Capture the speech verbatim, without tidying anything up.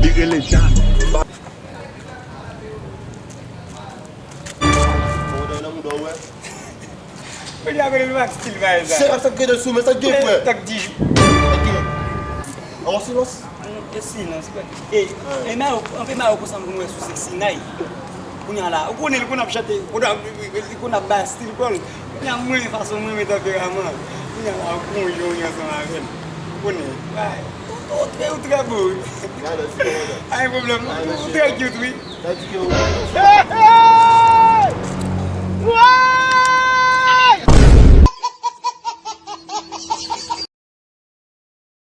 Li rele Dani. Kounya kote nou ak stil bagay sa. Se ak sa k rete sou men, sa k gen, frè? Tak di jou. An silans? E silans, frè. E, e Mayo, anpe Mayo konsa m konn wè sou Sexy Night. Kounya la, ou konnen li konn ap chante, konn ap, li konn ap bay stil kò l. Kounya mwen, fason mwen, men tanperaman. Kounya la, ou konn jwe ansanm avè m. Ou konnen, bay. Ou, ou trè, ou trè bo. Pa gen pwoblèm, ou trè cute, wi. Sa di ke ou.